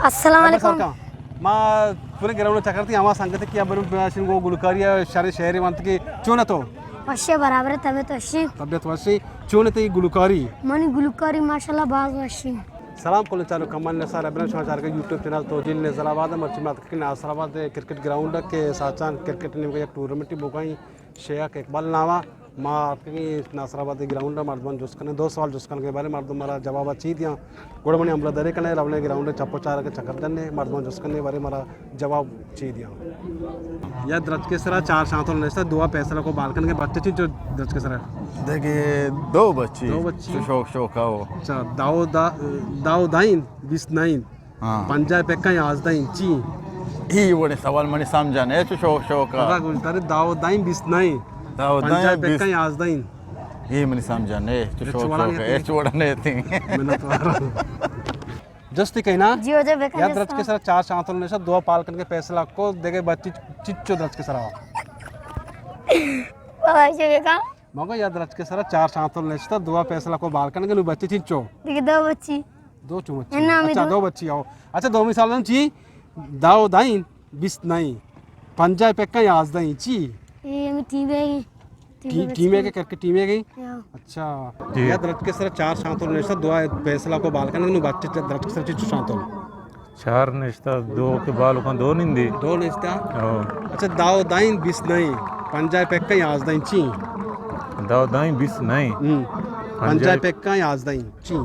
السلام علیکم۔ ما پورے گراؤنڈ چکر تھی، ہما سنگت کہ ابر شنگو گلوکاری شر شہر وانت کہ چون تو؟ وشے برابر، طبیعت وشی۔ طبیعت وشی۔ چون تے گلوکاری؟ منی گلوکاری ماشاءاللہ باز وشی۔ سلام کل چارو کمن نثار ابران شما چارگا یوٹیوب چینل توجیل نظر آباد۔ مرچی مات کہ ناصر آباد کرکٹ گراؤنڈ کہ ساچان کرکٹ نیمگا یک ٹورنامنٹ بوگائی۔ شیخ اقبال ناما۔ ما اتکگیں ناصر آباد گراؤنڈ ءَ، مردمان جست کنیں، دو سوال جست کنگ ءَ، بارے مردم مارا جواب چی دیاں۔ گڑا منی عملہ داری کنیں، رونے گراؤنڈ ءَ، چپ و چارگ ءَ چکر جنیں، مردمان جست کنیں، بارے مارا جواب چی دیاں۔ یا درچکے سرا چار شانتل نشتہ، دوا پیسلہ کو بال کنگے، بچے چنچو درچکے سرا؟ دیکھے، دو بچی۔ دو بچی۔ تو شوق شوق آو۔ اچھا، داو دا، داو دائیں، بیست نائیں۔ ہاں۔ پنجاہ پکا یازدہ انچی۔ ای وڑے سوال منی سمجھا نے، چو شوق شوق آ۔ پدا گوشدارے داو دائیں بیست نائیں۔ داو دائیں پنجاہ پکا بیست۔ یازدہ انچی۔ ای منی سمجھا نے، چو شوق شوق آ۔ اچ وڑا نے تھی۔ منت وارا۔ جستی کہنا؟ جی ہو جائے بکن یا جستا۔ درچکے سرا چار شانتل نشا، دوا پال کنگے پیسلہ کو، دیگے بچی چچو درچکے سرا۔ بابا، یہ بکن۔ مگو یا درچکے سرا چار شانتل نشتہ، دوا پیسلہ کو بال کنگے، نو بچے چنچو؟ دیگه دو بچی۔ دو چو بچی؟ اچھا، دو بچی آو۔ اچھا، دومی سوال چی؟ داو دائیں، بیست نائیں۔ پنجاہ پکا یازدہ انچی۔ اے ہمیں ٹیم ہے گی۔ ٹیم ہے گی، کرکٹ ٹیم ہے گی؟ اچھا۔ جی۔ یا درچکے سرا چار شانتل نشتہ، دوا پیسلہ کو بال کنگے، نو بچے درچکے سرا چنچو شانتل؟ چار نشتہ، دو کہ بالکاں دو نندی۔ دو نشتہ؟ ہاں۔ اچھا، داو دائیں بیست نائیں، پنجاہ پکا یازدہ انچی۔ داو دائیں بیست نائیں۔ ہم۔ پنجاہ پکا یازدہ انچی۔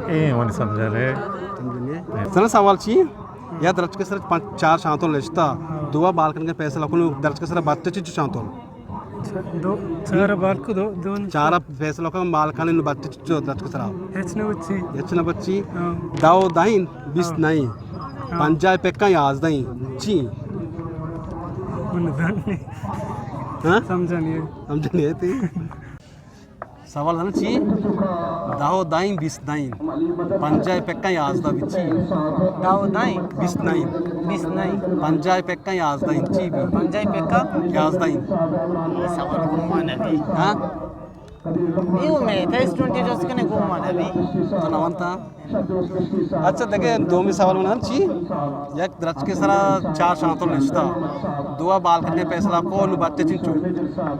اے ونی سمجھا نے۔ سمجھا نے۔ سر سوال چی؟ یا درچکے سر پنچ، چار شانتل نشتہ، دوا بال کنگے پیسلہ کو، نو درچکے سر بچے چنچو شانتل؟ دو، چار بال کو دو، دو نشتہ۔ چار پیسلہ کو بال کنگے، نو بچے چنچو درچکے سرا؟ ہچ نہ بچی۔ ہچ نہ بچی۔ ہاں۔ داو دائیں، بیست نائیں۔ ہاں۔ پنجاہ پکا یازدہ انچی۔ من زاننے۔ ہاں؟ سمجھا نہیں۔ سمجھا نہیں تھی۔ سوال ہے چی؟ داو دائیں بیست نائیں۔ پنجاہ پکا یازدہ بچی۔ داو دائیں؟ بیست نائیں۔ بیست نائیں۔ پنجاہ پکا یازدہ انچی بھی۔ پنجاہ پکا؟ یازدہ انچی۔ یہ سوال گمان ہے۔ ہاں؟ ایو میں ٹیسٹ ٹوئنٹی جوست کنے گمان ہے۔ تو نوانتا؟ اچھا، دیکھے، دومی سوال من چی؟ یک درچکے سرا چار شانتل نشتہ، دوا بال کنگے پیسلہ کو، نو بچے چنچو؟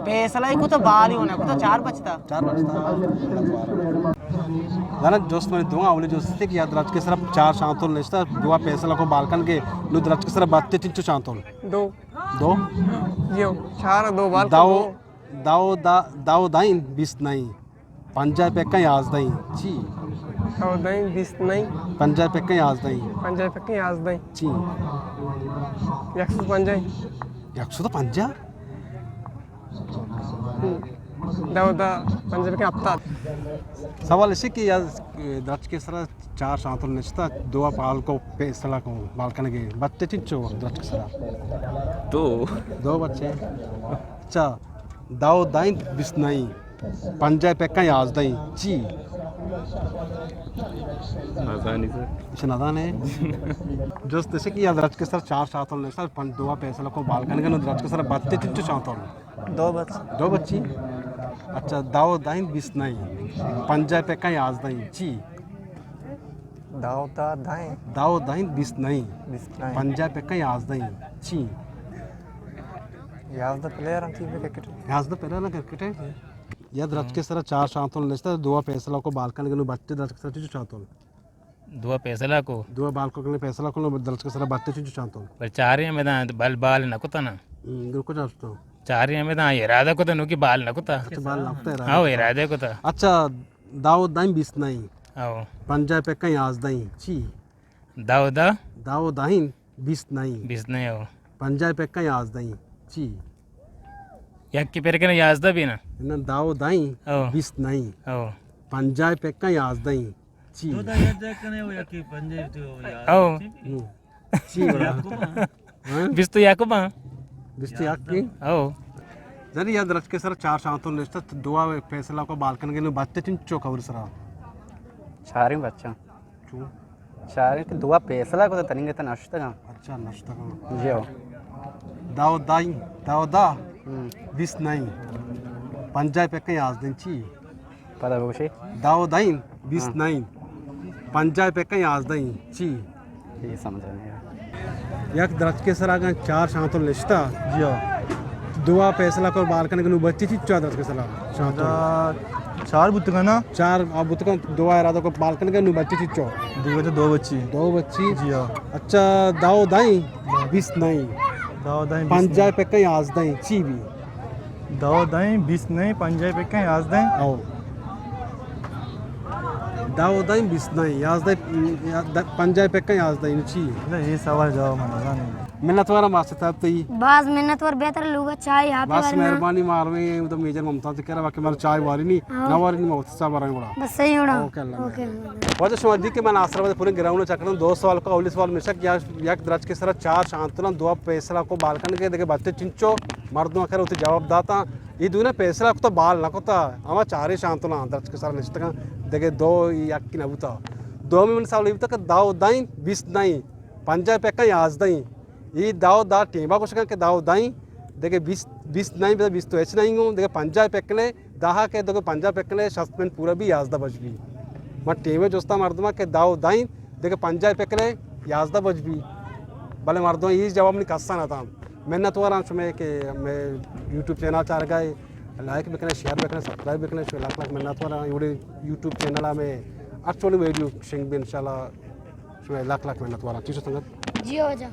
پیسلہ کو تو بال ہی ہونا، کو تو چار بچتا۔ چار بچتا۔ جانا جوست من دو، اولی جوست کہ یا درچکے سرا چار شانتل نشتہ، دوا پیسلہ کو بال کنگے، نو درچکے سرا بچے چنچو شانتل؟ دو۔ دو؟ یو، چار دو بال کو دو۔ دو۔ داو دا، داو دائیں بیست نائیں۔ پنجاہ پکا یازدہ انچی۔ داو دائیں بیست نائیں۔ پنجاہ پکا یازدہ انچی۔ پنجاہ پکا یازدہ انچی۔ چی؟ یک سد پنجاہ۔ یک سد پنجاہ؟ داو دا، پنجاہ پکا ہفتاد۔ سوال اسی کہ یا درچکے سرا چار شانتل نشتہ، دوا پال کو پیسلہ کو بال کنگے۔ بچے چنچو درچکے سرا؟ دو۔ دو بچے۔ اچھا، داو دائیں بیست نائیں، پنجاہ پکا یازدہ انچی۔ نزانی سر۔ اچھا، نزانے۔ جوست اسی کہ یا درچکے سرا چار شانتل نشتہ، پنج دوا پیسلہ کو بال کنگے، نو درچکے سرا بچے چنچو شانتل؟ دو بچ۔ دو بچی؟ اچھا، داو دائیں بیست نائیں، پنجاہ پکا یازدہ انچی۔ داو دا دائیں؟ داو دائیں بیست نائیں۔ بیست نائیں۔ پنجاہ پکا یازدہ انچی۔ یازدہ پلیئر ہیں ٹیم کرکٹ۔ یازدہ پلیئر ہیں کرکٹ ہے۔ یا درچکے سرا چار شانتل نشتہ، دوا پیسلہ کو بال کنگے، نو بچے درچکے سرا چنچو شانتل؟ دوا پیسلہ کو۔ دوا بال کو کنے پیسلہ کو، نو درچکے سرا بچے چنچو شانتل؟ پر چاریں ہمیں داں بال، بال نہ کتا نا۔ ہم، دو کو جاستو۔ چاریں ہمیں داں ارادہ کتا، نو کی بال نہ کتا۔ اچھا، بال نہ کتا، ارادہ ہاں، کتا۔ ارادہ کتا۔ اچھا، داو دائیں بیست نائیں۔ ہاں۔ پنجاہ پکا یازدہ انچی۔ چی؟ داو دا؟ داو دائیں بیست نائیں۔ بیست نائیں، ہاں۔ پنجاہ پکا یازدہ انچی۔ چی؟ یک کی پر کنے یازدہ بھی نا؟ نہ، داو دائیں، ہاں۔ بیست نائیں۔ ہاں۔ پنجاہ پکا یازدہ انچی۔ چی؟ دو دا یک جا کنے ہو، یکی پنجاہ تو یار۔ ہاں۔ ہم۔ چی بڑا؟ ہاں؟ بیست و یک با۔ بیست و یک کی؟ ہاں۔ جنی یا درچکے سرا چار شانتل نشتہ، دوا پیسلہ کو بال کنگے، نو بچے چنچو کور سرا؟ چاریں بچہ۔ چون؟ چاریں کہ دوا پیسلہ کو تو تننگے تو نشتگاں۔ اچھا، نشتگاں۔ جی ہو۔ داو دائیں، داو دا، ہم۔ بیست نائیں۔ پنجاہ پکا یازدہ انچی۔ پدا بگوشے۔ داو دائیں، بیست ہاں۔ نائیں۔ پنجاہ پکا یازدہ انچی۔ چی؟ یہ سمجھ نہیں آیا۔ یک درچکے سرا اگاں چار شانتل نشتہ، جی ہاں۔ دوا پیسلہ کت بال کنگ نو بچی چچو درچکے سرا شانتل؟ چار بوتگاں نا؟ چار آ بوتگاں، دوا ارادہ کت بال کنگ نو بچی چچو؟ دیگہ تو دو بچی۔ دو بچی؟ جی ہاں۔ اچھا، دو دائیں، بیست نائیں۔ دو دائیں، بیست پنجاہ نائیں۔ پکا یازدہ چی بی؟ دو دائیں، بیست نائیں، پنجاہ پکا یازدہ۔ او۔ دو دائیں، بیست نائیں، یازدہ، پنجاہ پکا یازدہ، یعنی چی؟ نہ، یہ سوال جواب من نہ زانیں۔ منت وارا ماسٹر صاحب تئی۔ باز منت وار، بہتر لوگا چائے آپ بس مہربانی مارویں، تو میجر ممتاز کرا، باقی مارا چائے واری نہیں، ہاں۔ نہ واری نہیں، ممتاز صاحب آرائیں گڑا۔ بس صحیح ہونا۔ اوکے، اللہ اوکے۔ واجہ شما دی کہ من آسر آباد پورے گراؤنڈ چکرن، دو سوال کو، اولی سوال مشک یا یک درچکے سرا چار شانتلاں دوا پیسلہ کت بال کنگ دگہ بچے چنچو؟ مردم آخر وتی جواب داتا، یہ دونے پیسلہ کتا بال نہ کتا، ہما چارے شانتلاں درچکے سرا نشتگاں، دگہ دو یکی نہ بوتا۔ دومی من سوال یہ بوتا کہ دو دائیں، بیست نائیں، پنجاہ پکا یازدہ، یہ دو دا ٹیما گوشگاں کہ دو دائیں، دگہ بیست، بیست نائیں، بیست تو ہچ نائیں گوں، دگہ پنجاہ پکلے، دہا کہ دگہ پنجاہ پکلے، شست منٹ پورا بی، یازدہ بج بی۔ من ٹیمے جستا مردماں کہ دو دائیں، دگہ پنجاہ پکلے، یازدہ بج بی۔ بلے مردم یہ جواب نی کسا نہ داں۔ منت واراں شمے کہ مے یوٹیوب چینل چارگا ہے، لائک بکنے، شیئر بکنے، سبسکرائب بکنے، شمے لکھ لکھ منت واراں۔ یہ یوٹیوب چینل میں اچھولی ویڈیو شنگ بی انشاءاللہ۔ شمے لکھ لکھ منت واراں۔ ٹھیک ہے سنگت؟ جی ہو جا۔